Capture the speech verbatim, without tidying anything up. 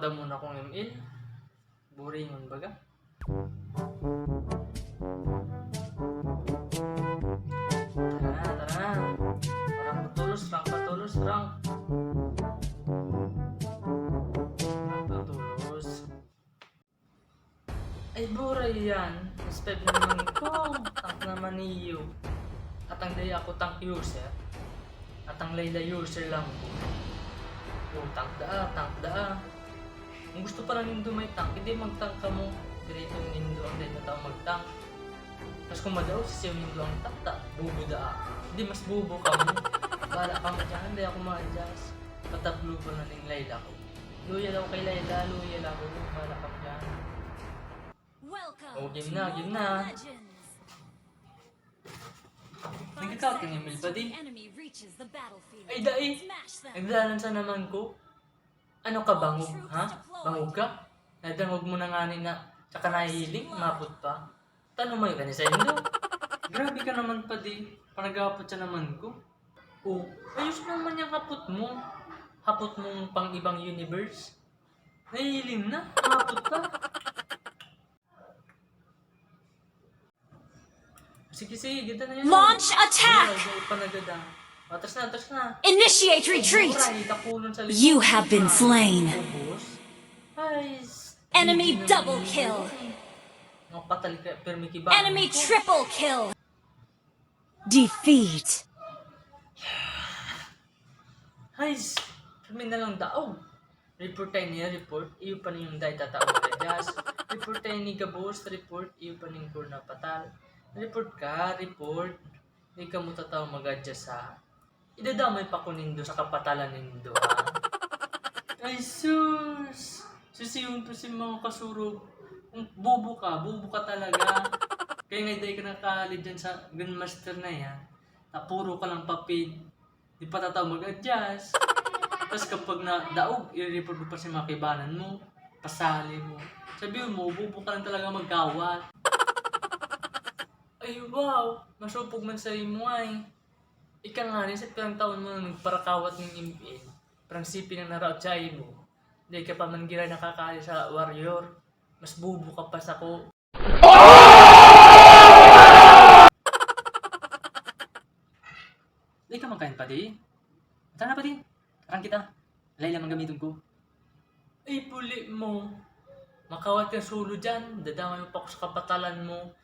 Damo na kong M L. Boringon baga. Tara na, tara na. Parang patulos, parang patulos, parang. Patulos. Ay, buray yan. Mas pwede naman ko. Tank naman niyo. At ang daya ako tank user. At ang Layla user lang ko. Oh, tank daa, tank daa. Kung gusto pala nindo may tank, hindi magtank kamo. Direto nindo ang dahil na tao magtank. Tapos kung madaog, sisiyo nindo ang tank ta. Bubo daa. Hindi mas bubo kamo. Bala kamo dyan, hindi ako ma-adjust. Patablo pa na ning Layla ko. Loyal ako kay Layla, loyal ako. Bala kamo dyan. Welcome Oh, game to na, game Mobile na. Legends. Nagkakapit ng email pa din. Enemy reaches the battlefield. Ay, dai. Smash them. Nagdalanan sa naman ko. Ano ka, bangog, ha? Bangog ka? Nadangog mo na nga ni na, tsaka nahihiling, mapot pa. Tanong mo yung kanya sa indo. Grabe ka naman pa di, panagapot siya naman ko. Oh, ayos naman yung hapot mo. Hapot mong pang ibang universe. Nahihiling na, mapot pa. Sige, sige, ganda na yan. Launch attack! Ay, ay, panagada. Atras na, atras na. Initiate retreat! Mura, itakulon sa likod. You have been slain. Ubos. Ay, s- Enemy hindi double naman kill. Mapatal ka, pero may kiba. Enemy triple kill! Defeat! Hay, s- kami na lang daog. Report tayo niya, report. Iyo pa ning dai tatao mag-adjust. Report tayo ni Gabos, report. Iyo pa ning kurna patal. Report ka, report. Di ka mo tatao mag-adjust, ha. Idadamay pa ko nindo sa kapatalan nindo, ha. Ay, sus! Sisihon to si mga kasurog. Kung bobo ka, bobo ka talaga. Kaya nga, dai ka nakakali dyan sa Grandmaster na yan. Na puro ka lang papid. Di pa tatao mag-adjust. Tapos kapag nadaog, i-report mo pa sa mga kaibanan mo. Pasali mo. Sabi mo, bobo ka lang talaga magkawat. Ay, wow! Masupog man sa imo ay. Ika nga rin, sa pirang taon mo na nagparakawat ng M L. Parang sipin ang naraot sa imo. Di ka pa man gira nakakali sa warrior. Mas bobo ka pa sa ko. Di ka man kain, padi? Tara na, padi. Arang kita. Layla man gamiton ko. Ay, puli mo. Makawat ka solo dyan. Dadamay mo pa ako sa kapatalan mo.